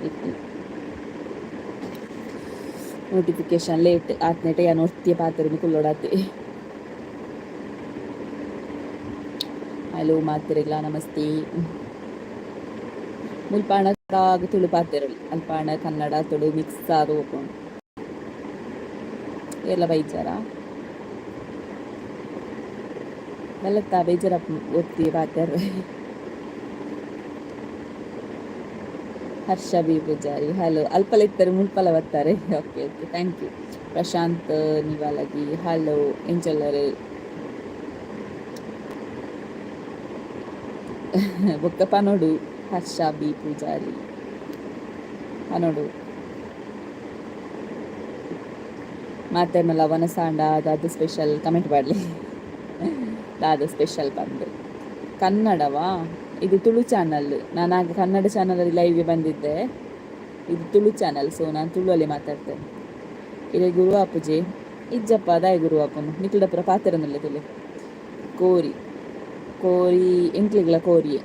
ಇತ್ತೆ notification late ಆತ್ನೇಟ ಯಾನ್ ಒರ್ತಿಯೆ ಪಾತೆರೊಂದು ಕುಲ್ಲೊಡಾತೆ. ಹಲೋ ಮಾತೆರೆಗ್ಲಾ ನಮಸ್ತೆ. ಮುಲ್ಪಾಣ ತುಳು ಪಾತೆರೊಲಿ, ಅಲ್ಪಾಣ ಕನ್ನಡ ತುಳು ಮಿಕ್ಸ್ ಆದ್ ಪೋಪುಂಡು. ಏರ್ಲ ಬೈಜಾರಾ? ಬಲತ್ತ ಬೇಜಾರ ಒತ್ತಿ ಪಾತೆರ್ರೆ. Harsha B Poojary hello. ಅಲ್ಪಲ ಇತ್ತರು ಮುಲ್ಪಲ ಬತ್ತಾರೆ. Okay okay, thank you. Prashanth Nivalagi hello, ಎಂಚೊಲ್ಲರು? ಬೊಕ್ಕ ಪನೊಡು ಹರ್ಷ ಬಿ ಪೂಜಾರಿ ಪನೊಡು. ಮಾತೆರ್ನಲ ವನಸಾಂಡ ದಾದ ಸ್ಪೆಷಲ್ ಕಮೆಂಟ್ ಪಾಡ್ಲೆ, ದಾದ ಸ್ಪೆಷಲ್ ಪಂದ್. ಕನ್ನಡವಾ? ಇದು ತುಳು ಚಾನಲ್. ನಾನು ಆಗ ಕನ್ನಡ ಚಾನಲಲ್ಲಿ ಲೈವ್ಗೆ ಬಂದಿದ್ದೆ. ಇದು ತುಳು ಚಾನಲ್, ಸೊ ನಾನು ತುಳುವಲ್ಲಿ ಮಾತಾಡ್ತೇನೆ. ಇರೆ ಗುರು ಆಪುಜಿ? ಇಜ್ಜಪ್ಪ, ದಾಯ ಗುರು ಆಪುನು? ನಿಕ್ಲ್ಡ ಪೂರ ಪಾತೆರೊಂದುಲ್ಲೆ ತುಲೆ. ಕೋರಿ ಕೋರಿ ಎಂಕ್ಲೆಗ್ಲ ಕೋರಿಯೆ.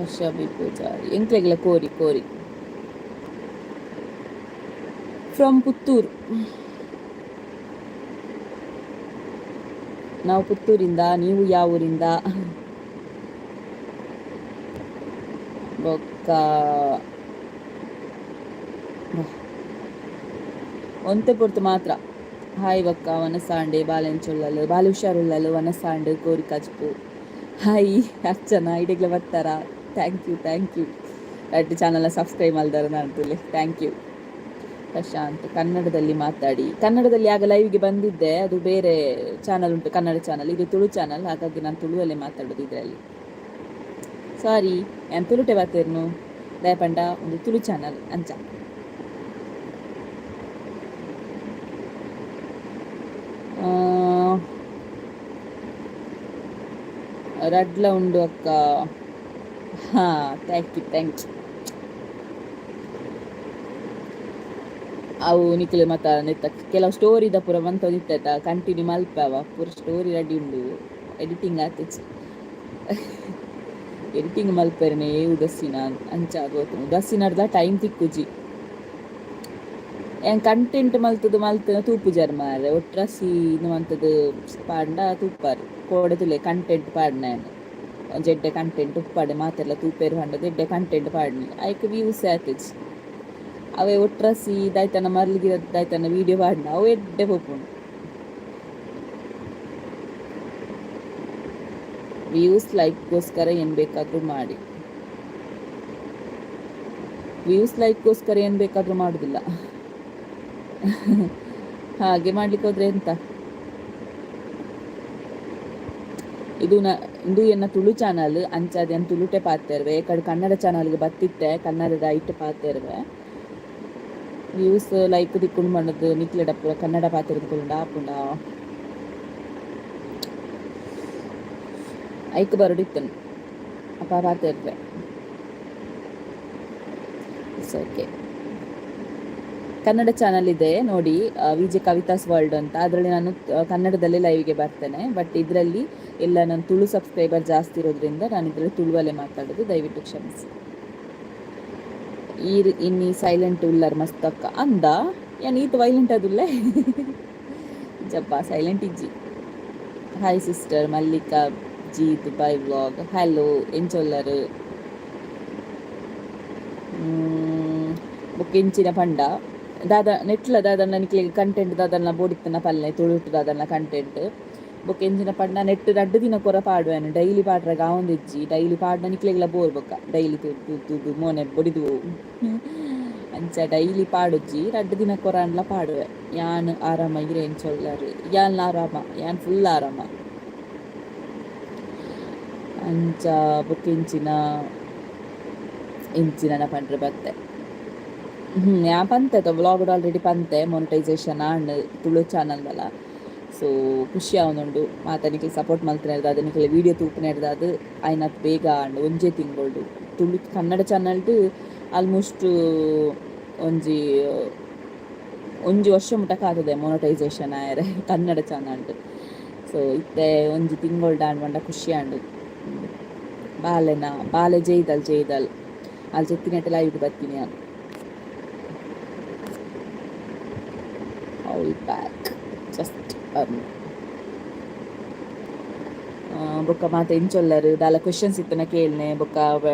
ಹರ್ಷ ಬಿ ಪೂಜಾರಿ ಎಂಕ್ಲೆಗ್ಲ ಕೋರಿ ಕೋರಿ. ಫ್ರಮ್ ಪುತ್ತೂರು. ನಾವು ಪುತ್ತೂರಿಂದ, ನೀವು ಯಾವ ಊರಿಂದ? ಬೊಕ್ಕ ಒಂತೆ ಪೊರ್ತು ಮಾತ್ರ. ಹಾಯ್ ಬೊಕ್ಕ ವನಸಾಂಡೆ ಬಾಲೆಂಚೊಲ್ಲಲು ಬಾಲೆ ಹುಷಾರುಲ್ಲಲು ವನಸಾಂಡ್ ಕೋರಿ ಕಜ್ಪು. ಹಾಯ್ ಅರ್ಚನಾ, ಇಡೆಗ್ಲ ಬರ್ತಾರಾ? Thank you thank you. ರಡ್ಡ್ ಚಾನಲ್ನ ಸಬ್ಸ್ಕ್ರೈಬ್ ಮಲ್ದಾರ ಅಂತುಲೆ, thank you. Prashant ಕನ್ನಡದಲ್ಲಿ ಮಾತಾಡಿ. ಕನ್ನಡದಲ್ಲಿ ಆಗ ಲೈವ್ಗೆ ಬಂದಿದ್ದೆ, ಅದು ಬೇರೆ ಚಾನಲ್ ಉಂಟು ಕನ್ನಡ ಚಾನಲ್, ಇದು ತುಳು ಚಾನಲ್, ಹಾಗಾಗಿ ನಾನು ತುಳುವಲ್ಲೇ ಮಾತಾಡೋದು ಇದರಲ್ಲಿ. ಸಾರಿ, ಯಾನ್ ತುಳುಟೆ ಪಾತೆರ್ನು, ದಯಪಂಡ ಒಂದು ತುಳು ಚಾನಲ್ ಅಂಚ. ರಡ್ಲ ಉಂಡು ಅಕ್ಕ. ಹಾಂ, thank you thank you. ಅವು ನಿಕ್ಲೆ ಮತ ನೆತ್ತ ಕೆಲವು ಸ್ಟೋರಿದ ಪೂರ ಮಂತೊಂದಿತ್ತ, ಕಂಟಿನ್ಯೂ ಮಲ್ಪವ, ಪೂರ ಸ್ಟೋರಿ ರೆಡಿ ಉಂಡು, ಎಡಿಟಿಂಗ್ ಆತಿಜಿ. ಎಡಿಟಿಂಗ್ ಮಲ್ಪೆರೆನೆ ಉದಾಸೀನ ಅಂಚ ಆಗೋತು, ಉದಾಸೀನರ್ದ ಟೈಮ್ ತಿಕ್ಕುಜಿ. ಯಾನ್ ಕಂಟೆಂಟ್ ಮಲ್ತುದು ಮಲ್ತುನ ತೂಪುಜರ್ ಮಾರ್ರೆ, ಒಟ್ರಾಸಿ ಇಂದು ಮಂತುದು ಪಾಡ್ಂಡ ತೂಪಾರ್. ಕೋಡೆ ತೂಲೆ ಕಂಟೆಂಟ್ ಪಾಡ್ನ ಯಾನ್, ಒಂಜಿ ಎಡ್ಡೆ ಕಂಟೆಂಟ್ ಉಪ್ಪಡ್ ಮಾತೆರ್ಲ ತೂಪೆರ್ ಪಂಡದ್ ಎಡ್ಡೆ ಕಂಟೆಂಟ್ ಪಾಡ್ನಿ, ಐಕ್ ವ್ಯೂಸ್ ಆತಿಜಿ. ಅವೇ ಒಟ್ರಾಸಿ ದಾಯ್ತನ ಮರ್ಲ್ ದಾಯ್ತನ ವೀಡಿಯೋ ಪಾಡ್ನ ಅವು ಎಡ್ಡೆ ಪೋಪುಂಡು. ವ್ಯೂಸ್ ಲೈಕ್ಗೋಸ್ಕರ ಏನು ಬೇಕಾದರೂ ಮಾಡಿ. ವ್ಯೂಸ್ ಲೈಕ್ಗೋಸ್ಕರ ಏನು ಬೇಕಾದರೂ ಮಾಡೋದಿಲ್ಲ. ಹಾಗೆ ಮಾಡ್ಲಿಕ್ಕೆ ಹೋದ್ರೆ ಎಂತ? ಇದು ನ ಇಂದು ಎನ್ನ ತುಳು ಚಾನಲ್, ಅಂಚಾದ್ ಯಾನ್ ತುಳುಟೆ ಪಾತೆರ್ವೆ. ಕಡೆ ಕನ್ನಡ ಚಾನಲ್ಗೆ ಬತ್ತಿತ್ತೆ, ಕನ್ನಡದ ಐಟ್ ಪಾತೆರ್ವೆ. ವ್ಯೂಸ್ ಲೈಕ್ ತಿಕ್ಕುಂಡು ಪಂಡದ್ ನಿಕ್ಲೆಡ ಪೂರ ಕನ್ನಡ ಪಾತೆರ್ದ್ ಕುಲ್ಲುಂಡ ಆಪುಂಡಾ? ಐಕ್ ಬರೊಡಿತ್ತುಂಡು ಅಪ ಪಾತೆರ್ವೆ. It's okay. Kannada channel ಇದೆ ನೋಡಿ, ವಿಜೆ ಕವಿತಾಸ್ ವರ್ಲ್ಡ್ ಅಂತ. ಅದರಲ್ಲಿ ನಾನು ಕನ್ನಡದಲ್ಲೇ ಲೈವ್ಗೆ ಬರ್ತೇನೆ. ಬಟ್ ಇದರಲ್ಲಿ ಎಲ್ಲ ನನ್ನ ತುಳು ಸಬ್ಸ್ಕ್ರೈಬರ್ ಜಾಸ್ತಿ ಇರೋದ್ರಿಂದ ನಾನು ಇದರಲ್ಲಿ ತುಳುವಲ್ಲೇ ಮಾತಾಡೋದು, ದಯವಿಟ್ಟು ಕ್ಷಮಿಸಿ. ಈರ್ ಇನ್ನಿ ಸೈಲೆಂಟ್ ಉಲ್ಲರ್ ಮಸ್ತ್ ಅಕ್ಕ ಅಂದ. ಯಾನ್ ಈತ್ ವೈಲೆಂಟ್ ಅದುಲ್ಲೆ ಜಪ್ಪ, ಸೈಲೆಂಟ್ ಇಜ್ಜಿ. Hi sister Mallika G Dubai vlog hello, ಎಂಚೊಲ್ಲರು? ಬೊಕ್ಕ ಎಂಚಿನ ಪಂಡ ದಾದ ನೆಟ್ಲ ದಾದನ್ನ ನಿಕ್ಲೆಗ್ ಕಂಟೆಂಟ್ ದಾದನ್ನ ಬೋಡಿತ್ತನ ಪಲ್ಲೆ, ತುಳುಟು ದಾದನ್ನ ಕಂಟೆಂಟ್. ಬೊಕ್ಕ ಎಂಚಿನ ಪಂಡ ನೆಟ್ ರಡ್ಡ್ ದಿನ ಕೊರ ಪಾಡುವೆನ್, ಡೈಲಿ ಪಾಡ್ರಗ ಆವೊಂದಿಜ್ಜಿ. ಡೈಲಿ ಪಾಡ್ನ ನಿಕ್ಲೆಗ್ಲ ಬೋರ್, ಬೊಕ್ಕ ಡೈಲಿ ತೂದು ತೂದು ಮೋನೆ ಬೊಡಿದು. ಅಂಚ ಡೈಲಿ ಪಾಡುಜ್ಜಿ, ರಡ್ಡ್ ದಿನ ಕೊರಾಂಡ್ಲ ಪಾಡುವೆ. ಯಾನ್ ಆರಾಮ, ಇರೆ ಎಂಚೊಲ್ಲರ್? ಯಾನ್ ಆರಾಮ, ಯಾನ್ ಫುಲ್ ಆರಾಮ. ಅಂಚ ಬೊಕ್ಕ ಎಂಚಿನ ಎಂಚಿನ ಪಂಡ್ರೆ ಬತ್ತೆ. ಯಾನ್ ಪಂತೆ ವ್ಲಾಗ್ಡ್ ಆಲ್ರೆಡಿ ಪಂತೆ, ಮೊನಿಟೈಸೇಷನ್ ಆಂಡ್ ತುಳು ಚಾನಲ್ದಲ. ಸೊ ಖುಷಿ ಆವೊಂದುಂಡು. ಮಾತ ನಿಕ್ಲೆ ಸಪೋರ್ಟ್ ಮಲ್ತಿನೆರ್ದಾದ್, ನಿಕ್ಲೆ ವೀಡಿಯೋ ತೂಪಿನೆರ್ದಾದ್ ಆಯಿನಾತ್ ಬೇಗ ಆಂಡ್ ಒಂಜೇ ತಿಂಗೊಳ್ಡು. ತುಳು ಕನ್ನಡ ಚಾನಲ್ಡ್ ಆಲ್ಮೋಸ್ಟ್ ಒಂಜಿ ಒಂಜಿ ವರ್ಷ ಮುಟ ಕಾತುದೆ ಮೊನಟೈಸೇಷನ್ ಆಯೆರೆ ಕನ್ನಡ ಚಾನಲ್ಡ್. ಸೊ ಇತ್ತೆ ಒಂಜಿ ತಿಂಗೊಳ್ಡು ಆಂಡ್ ಪಂಡ ಖುಷಿ ಆಂಡ್. ಬಾಲೆನ ಬಾಲೆ ಜೈದಲ್ ಜೈದಲ್ ಅಲ್ ಜೆತ್ತಿನೆಟ್ಟ ಲೈವ್ ಬತ್ತೀನಿ ಯಾನ್. ಆಲ್ ಬ್ಯಾಕ್ ಜಸ್ಟ್ ಬೊಕ್ಕ ಮಾತ ಎಂಚೊಲ್ಲರ್ ದಾಲ ಕ್ವೆಶನ್ಸ್ ಇತ್ತನ ಕೇಳ್ನೆ. ಬೊಕ್ಕ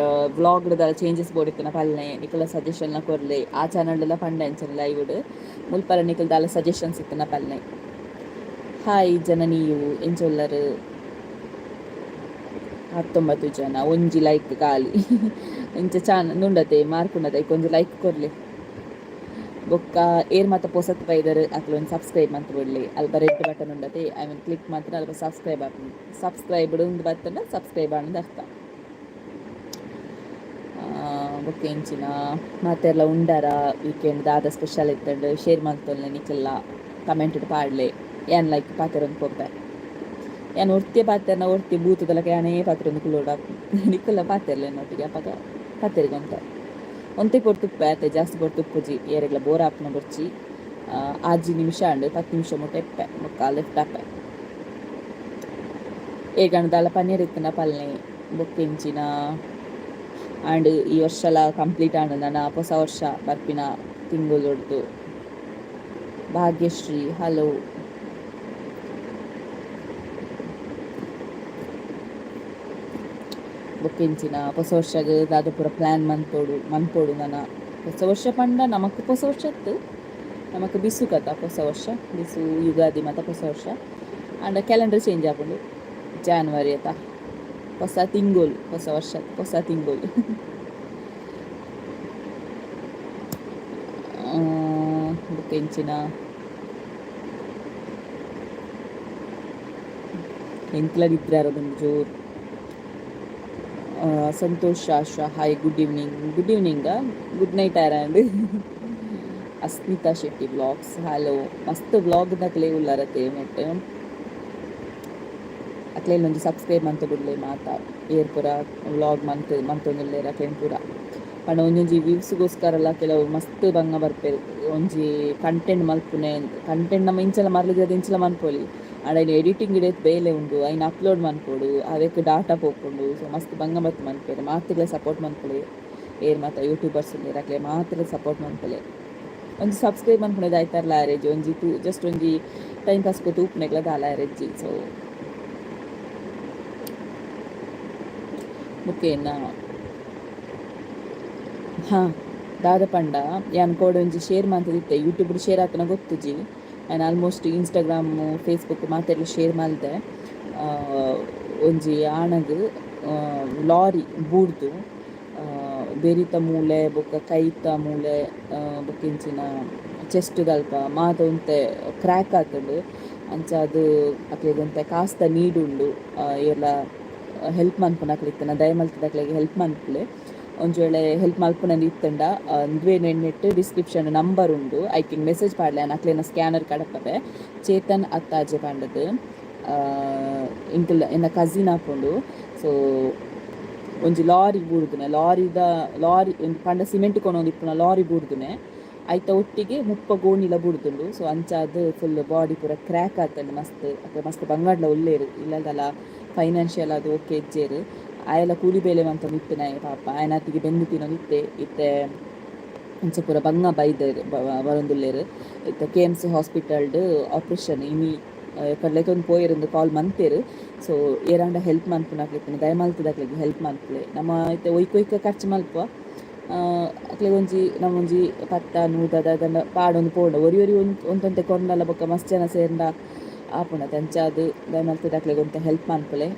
ವ್ಲಾಗ್ ದಾಲ ಚೇಂಜಸ್ ಬೋಡಿತ್ತನ ಪಲ್ನೆ. ನಿಕಲ್ನ ಸಜೆಷನ್ ಲ ಕೊರ್ಲೆ. ಆ ಚಾನಲ್ ಲ ಪಂಡೆ ಅಂಚನೆ ಲೈವ್ ಡ್ ಮುಲ್ಪಲ ನಿಕಲ್ ದಾಲ ಸಜೆಷನ್ಸ್ ಇತ್ತನ ಪಲ್ನೆ. ಹಾಯ್ ಜನನಿಯು ಎಂಚೊಲ್ಲರ್. 19 ಜನ, ಒಂಜಿ ಲೈಕ್ ಖಾಲಿ. ಇಂಚ ಚಾನ್ ಉಂಡತೆ ಮಾರ್ಕುಂಡತೆ ಒಂಜಿ ಲೈಕ್ ಕೊರ್ಲೆ. ಬೊಕ್ಕ ಏರ್ ಮಾತ ಪೊಸತ್ ಬೈದರ್ ಅಕ್ಲ್ ಒಂಜಿ ಸಬ್ಸ್ಕ್ರೈಬ್ ಮಂತ್ ಬುಡ್ಲೆ. ಅಲ್ಪ ರೆಡ್ ಬಟನ್ ಉಂಡತೆ, ಐನ್ ಕ್ಲಿಕ್ ಮಂತ್ಂಡ ಅಲ್ಪ ಸಬ್ಸ್ಕ್ರೈಬ್ ಆಪುಂಡು. ಸಬ್ಸ್ಕ್ರೈಬ್ ಉಂದು ಬತ್ತಂಡ ಸಬ್ಸ್ಕ್ರೈಬ್ ಆಂಡ್ ಅರ್ಥ. ಬೊಕ್ಕ ಎಂಚಿನ ಮಾತೆರ್ಲ ಉಂಡಾರ? ವೀಕೆಂಡ್ ದಾದ ಸ್ಪೆಷಲ್ ಇತ್ತಂಡ್ ಶೇರ್ ಮಲ್ತೊನ್ಲೆ. ನಿಕಲ್ಲ ಕಮೆಂಟ್ ಪಾಡ್ಲೆ. ಯಾನ್ ಲೈಕ್ ಪಾತೆರೊಂದು ಪೋಪೆ. ಯಾನ್ ಒರ್ತಿ ಪಾತೆರ್ನ ಒರ್ತಿ ಬೂತದಲಕ ಯಾನೇ ಪಾತೆರೊಂದು ಕುಲ್ಲೊಡು. ನಿಕಲ್ಲ ಪಾತೆರ್ಲೆ ಎನ್ನೊಟ್ಟಿಗೆ, ಅಪಗ ಪಾತೆರ್ಗಂತ. ಒಂತೆ ಪೊರ್ತು ಉಪ್ಪೆ ಆತೆ, ಜಾಸ್ತಿ ಪೊರ್ತು ಉಪ್ಪುಜಿ. ಏರೆಗ್ಲ ಬೋರ್ ಆಪುನ ಬೊರ್ಚಿ. 6 ನಿಮಿಷ ಆಂಡ್, 10 ನಿಮಿಷ ಮುಟ್ಟ ಇಪ್ಪೆ, ಬೊಕ್ಕ ಲೆಫ್ಟ್ ಆಪೆ. ಏಗಂಡ ದಾಲ ಪನ್ನೀರ್ ಇತ್ತುಂಡ ಪಲ್ನೆ. ಬೊಕ್ಕ ಎಂಚಿನ ಆಂಡ್, ಈ ವರ್ಷಲ ಕಂಪ್ಲೀಟ್ ಆಂಡ್. ನನ ಪೊಸ ವರ್ಷ ಬರ್ಪಿನ ತಿಂಗೊಲುಡ್ದು. ಭಾಗ್ಯಶ್ರೀ ಹಲೋ. ಬೊಕ್ಕ ಎಂಚಿನ ಪೊಸ ವರ್ಷಗ್ ದಾದ ಪೂರ ಪ್ಲ್ಯಾನ್ ಮನ್ಪೊಡು ಮನ್ಪೊಡು ನನ. ಪೊಸ ವರ್ಷ ಪಂಡ ನಮಕ್ ಪೊಸ ವರ್ಷ ಅತ್ತ್, ನಮಕ್ ಬಿಸು ಕತ ಪೊಸ ವರ್ಷ. ಬಿಸು, ಯುಗಾದಿ ಮಾತ ಪೊಸ ವರ್ಷ. ಆಂಡ ಕ್ಯಾಲೆಂಡರ್ ಚೇಂಜ್ ಆಪುಂಡು ಜಾನ್ವರಿ ಅತ. ಪೊಸ ತಿಂಗೊಲು, ಪೊಸ ವರ್ಷ, ಪೊಸ ತಿಂಗೊಲು. ಬೊಕ್ಕ ಎಂಚಿನ ಎಂಕ್ಲ ನಿದ್ರೆ ಆರೊಂದುಂಡು ಜೋರು. Santosh Asha hi, good evening. Good evening, good night ಆರಾಂಡ್. Asmita Shetty vlogs hello. ಮಸ್ತ್ ವ್ಲಾಗ್ ದಕ್ಲೆ ಉಲ್ಲರತೆ ನೆಟ್. ಅಕ್ಲೆನ್ ಒಂಜಿ ಸಬ್ಸ್ಕ್ರೈಬ್ ಮಂತ್ ಬುಡ್ಲೆ ಮಾತ. ಏರ್ ಪೂರ ವ್ಲಾಗ್ ಮಂತ್ ಮಂತೊಂದುಲ್ಲೆರ್ ಅಕ್ಲೆನ್ ಪೂರ. ಪಂಡ ಒಂಜೊಂಜಿ ವ್ಯೂಸ್ಗೋಸ್ಕರಲ ಕೆಲವು ಮಸ್ತ್ ಬಂಗ ಬರ್ಪೆರ್. ಒಂಜಿ ಕಂಟೆಂಟ್ ಮಲ್ಪುನೆ, ಕಂಟೆಂಟ್ ನಮ ಇಂಚಲ ಮರ್ಲ್ ಇಂಚಲ ಮನ್ಪೊಲಿ. ಆಂಡ ಐನ್ ಎಡಿಟಿಂಗ್ ಇಡೇತ್ ಬೇಲೆ ಉಂಡು, ಐನ್ ಅಪ್ಲೋಡ್ ಮನ್ಪೊಡು, ಅವೆಕ್ ಡಾಟಾ ಪೋಪುಂಡು. ಸೊ ಮಸ್ತ್ ಬಂಗ ಬತ್ತ್ ಮನ್ಪೆರ್. ಮಾತೆರ್ಲ ಸಪೋರ್ಟ್ ಮನ್ಪುಲೆ. ಏರ್ ಮಾತ ಯೂಟ್ಯೂಬರ್ಸ್ ಉಲ್ಲೆರ್ ಅಕ್ಲೆ ಮಾತೆರ್ಲ ಸಪೋರ್ಟ್ ಮನ್ಪುಲೆ. ಒಂಜಿ ಸಬ್ಸ್ಕ್ರೈಬ್ ಮನ್ಪುನೆ ದಾಯ್ತರ್ಲ ಆರೆಜಿ. ಒಂಜಿ ತೂ ಜಸ್ಟ್ ಒಂಜಿ ಟೈಮ್ ಪಾಸ್ ತೂಪುನೆಗ್ಲ ದಾಲ ಆರೆಜ್ಜಿ. ಸೊ ಮುಖೇನ ಹಾ ದಾದ ಪಂಡ ಯಾನ್ ಕೋಡೆ ಒಂಜಿ ಶೇರ್ ಮಲ್ತ್ದಿತ್ತೆ. ಯೂಟ್ಯೂಬ್ ಶೇರ್ ಆತನ ಗೊತ್ತುಜಿ. ಯಾನ್ ಆಲ್ಮೋಸ್ಟ್ ಇನ್ಸ್ಟಾಗ್ರಾಮ್, ಫೇಸ್ಬುಕ್ ಮಾತೆರ್ಲ ಶೇರ್ ಮಲ್ತೆ. ಒಂಜಿ ಆಣಗ್ ಲಾರಿ ಬೂರ್ದು ಬೆರಿತ ಮೂಲೆ ಬೊಕ್ಕ ಕೈತ ಮೂಲೆ ಬೊಕ್ಕ ಇಂಚಿನ ಚೆಸ್ಟ್ ದಲ್ಪ ಮಾತ ಒಂತೆ ಕ್ರ್ಯಾಕ್ ಆತುಂಡು. ಅಂಚಾದ್ ಅಕ್ಲೆಗ್ ಒಂತೆ ಕಾಸ್ದ ನೀಡ್ ಉಂಡು. ಏರ್ಲ ಹೆಲ್ಪ್ ಮನ್ಪುನಕ್ಲ್ ಇತ್ತ್ಂಡ ದಯಮಲ್ತ್ದ್ ಅಕ್ಲೆಗ್ ಹೆಲ್ಪ್ ಮನ್ಪುಲೆ. ಒಂಜಿ ವೇಳೆ ಹೆಲ್ಪ್ ಮಲ್ಪುನಂದ್ ಇತ್ತ್ಂಡ ಉಂದುವೇ ನೆಟ್ ಡಿಸ್ಕ್ರಿಪ್ಷನ್ ನಂಬರ್ ಉಂಡು, ಐಕ್ ಮೆಸೇಜ್ ಪಾಡ್ಲೆ. ಯಾನ್ ಅಕ್ಲೆನ ಸ್ಕ್ಯಾನರ್ ಕಡಪವೆ. ಚೇತನ್ ಅತ್ತಾಜೆ ಪಂಡ್ದ್ ಎಂಕಲ್ನ ಎನ್ನ ಕಸಿನ್ ಆಪುಂಡು. ಸೊ ಒಂಜಿ ಲಾರಿ ಬೂರ್ದುನೆ, ಲಾರಿದ ಲಾರಿ ಪಂಡ ಸಿಮೆಂಟ್ ಕೊನೊಂದು ಇಪ್ಪುನ ಲಾರಿ ಬೂರ್ದುನೆ. ಐತ ಒಟ್ಟಿಗೆ 30 ಗೋಣಿಲ ಬೂರ್ದುಂಡು. ಸೊ ಅಂಚಾದ್ ಫುಲ್ ಬಾಡಿ ಪೂರ ಕ್ರ್ಯಾಕ್ ಆತ್ಂಡ್ ಮಸ್ತ್. ಅಕ್ಲ್ ಮಸ್ತ್ ಬಂಗಾಡ್ಲ ಉಲ್ಲೆರ್. ಇಲ್ಲದಲ ಫೈನಾನ್ಷಿಯಲ್ ಆದ್ ಓಕೆ ಇಜ್ಜೆರ್. ಆಯೆಲ ಕೂಲಿ ಬೇಲೆ ಮಂತೊಂದು ಇತ್ತಿನಾಯೆ ಪಾಪ. ಆಯನಾತಿಗೆ ಬೆಂದ್ ತಿನೊಂದಿತ್ತೆ. ಇತ್ತೆ ಇಂಚ ಪೂರ ಬಂಗ ಬೈದೆರ್ ಬರೊಂದುಲ್ಲೆರ್. ಇತ್ತೆ ಕೆ ಎಮ್ ಸಿ ಹಾಸ್ಪಿಟಲ್ಡ್ ಆಪರೇಷನ್ ಇನಿ ಲೆತೊಂದು ಪೋಯೆರ್ ಕಾಲ್ ಮಂತೆರ್. ಸೊ ಏರಾಂಡ ಹೆಲ್ಪ್ ಮನ್ಪುನಕ್ಲ್ ಇತ್ತ್ಂಡ ದಯಮಲ್ತ್ದ್ ಅಕ್ಲೆಗ್ ಹೆಲ್ಪ್ ಮನ್ಪುಲೆ. ನಮ ಇತ್ತೆ ಒಯ್ಕ್ ಒಯ್ಕ್ ಖರ್ಚು ಮಲ್ಪುವ. ಅಕ್ಲೆಗ್ ಒಂಜಿ ನಮೊಂಜಿ ಪತ್ತ ನೂದ ದಾದಂಡ ಪಾಡೊಂದು ಪೋಂಡ ಒರಿ ಒರಿ ಒಂತೊಂತೆ ಕೊರ್ಂಡಲ ಬೊಕ್ಕ ಮಸ್ತ್ ಜನ ಸೇರ್ಂಡ ಆಪುಂಡತೆ. ಅಂಚಾದ್ ದಯಮಲ್ತ್ದ್ ಅಕ್ಲೆಗ್ ಒಂತೆ ಹೆಲ್ಪ್ ಮನ್ಪುಲೆ.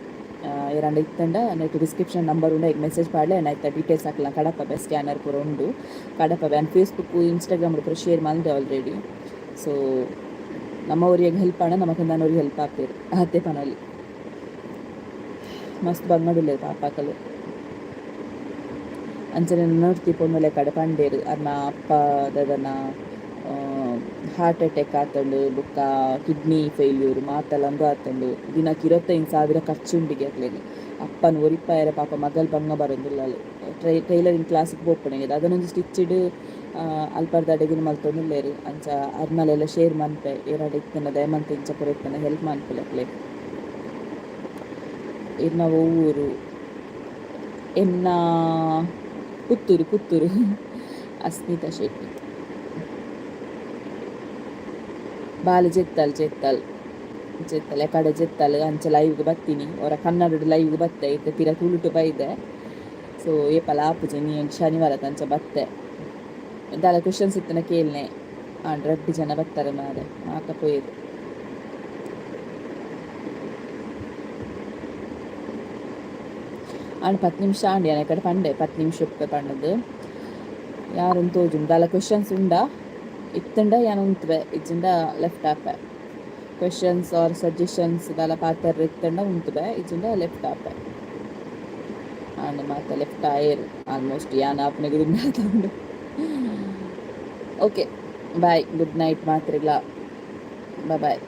ಏರಾಂಡ ಇತ್ತ್ಂಡ ನೆಟ್ ಡಿಸ್ಕ್ರಿಪ್ಷನ್ ನಂಬರ್ ಉಂಡು, ಐಕ್ ಮೆಸೇಜ್ ಪಾಡ್ಲೆ. ಯಾನ್ ಐತ ಡೀಟೇಲ್ಸ್ ಅಕ್ಲೆನ ಕಡಪವೆ. ಸ್ಕ್ಯಾನರ್ ಪೂರ ಉಂಡು, ಕಡಪವೆ. ಯಾನ್ ಫೇಸ್ಬುಕ್, ಇನ್ಸ್ಟಾಗ್ರಾಮ್ ಪೂರ ಶೇರ್ ಮಲ್ದೆ ಆಲ್ರೆಡಿ. ಸೊ ನಮ್ಮ ಒರಿಯಗ್ ಹೆಲ್ಪ್ ಆಂಡ ನಮಕ್ ನನೊರಿ ಹೆಲ್ಪ್ ಆಪೆರ್ ಆತೆ ಪನೊಲಿ. ಮಸ್ತ್ ಬಂಗಡುಲ್ಲೆರ್ ಪಾಪ ಅಕುಲು. ಅಂಚನೆ ನನೊರ್ತಿ ಪೊಣ್ಣುಲೆ ಕಡೆ ಪಂಡೆರ್, ಅರ್ನ ಅಪ್ಪ ದಾದನ ಹಾರ್ಟ್ ಅಟ್ಯಾಕ್ ಆತುಂಡು ಬೊಕ್ಕ ಕಿಡ್ನಿ ಫೇಲ್ಯೂರ್ ಮಾತಲ ಉಂದು ಆತುಂಡು. ದಿನಕ್ 25,000 ಖರ್ಚು ಉಂಡುಗೆ ಅಕ್ಲೆಗ್. ಅಪ್ಪನ್ ಒರಿಪಾಯೆರೆ ಪಾಪ ಮಗಲ್ ಬಂಗ ಬರೊಂದುಲ್ಲಲ್. ಟೈಲರಿಂಗ್ ಕ್ಲಾಸ್ಗ್ ಪೋಪುನೆಗೆ ದಾದನ ಒಂಜಿ ಸ್ಟಿಚ್ಡ್ ಅಲ್ಪರ್ದ್ ಅಡೆಗ್ ಮಲ್ತೊಂದುಲ್ಲೆರ್. ಅಂಚ ಅರ್ನಲೆಲ ಶೇರ್ ಮನ್ಪೆ. ಏರಾಂಡ ಇತ್ತ್ಂಡ ದಯಮಲ್ತ್ ಇಂಚ ಪೂರ ಇತ್ತ್ಂಡ ಹೆಲ್ಪ್ ಮನ್ಪುಲೆ ಅಕ್ಲೆಗ್. ಇರ್ನ ಒವ್ವೂರು? ಎನ್ನ ಪುತ್ತೂರು, ಪುತ್ತೂರು. ಅಸ್ಮಿತಾ ಶೆಟ್ಟಿ. ಬಾಲೆ ಜೆತ್ತಲ್, ಜೆತ್ತಲ್, ಜೆತ್ತಲ್, ಎಕಡೆ ಜೆತ್ತಲ್. ಅಂಚ ಲೈವ್ಗೆ ಬತ್ತೀನಿ. ಅವರ ಕನ್ನಡದ ಲೈವ್ಗೆ ಬತ್ತೆ, ಇತ್ತೆ ಪಿರ ತುಳುಟು ಬೈದೆ. ಸೊ ಏಪಲ ಆಪುಜಿ, ನೀ ಶನಿವಾರ ತಂಚ ಬತ್ತೆ. ದಾಲ ಕ್ವಶನ್ಸ್ ಇತ್ತನ ಕೇಳ್ನೆ. ಆಂಡ್ ರಡ್ಡ್ ಜನ ಬತ್ತಾರೆ ಮಾರೆ, ಮಾತ ಪೋಯೆರ್. ಆಂಡ್ 10 ನಿಮಿಷ ಆಂಡ್. ಯಾನ್ ಕಡೆ ಪಂಡೆ 10 ನಿಮಿಷ ಉಪ್ಪೆ ಪಂಡದು. ಯಾರುನ್ ತೋಜುಂಡು. ದಾಲ ಕ್ವಶನ್ಸ್ ಉಂಡಾ? ಇತ್ತಂಡ ಯಾನ್ ಉಂತುವೆ, ಇಜ್ಜಿಂಡ ಲೆಫ್ಟ್ ಆಪೆ. ಕ್ವೆಶನ್ಸ್ ಆರ್ ಸಜೆಷನ್ಸ್ ದಾಲ ಪಾತೆರ್ರೆ ಇತ್ತಂಡ ಉಂತುವೆ, ಇಜ್ಜಿಂಡ ಲೆಫ್ಟ್ ಆಪೆ. ಆಂಡ್ ಮಾತ ಲೆಫ್ಟ್ ಆಯೆರ್ ಆಲ್ಮೋಸ್ಟ್. ಯಾನ್ ಆಪುನೆಗ್ ದುಂಬು. ಓಕೆ, ಬಾಯ್, ಗುಡ್ ನೈಟ್ ಮಾತ್ರೆಗ್ಲಾ. ಬಾಯ್.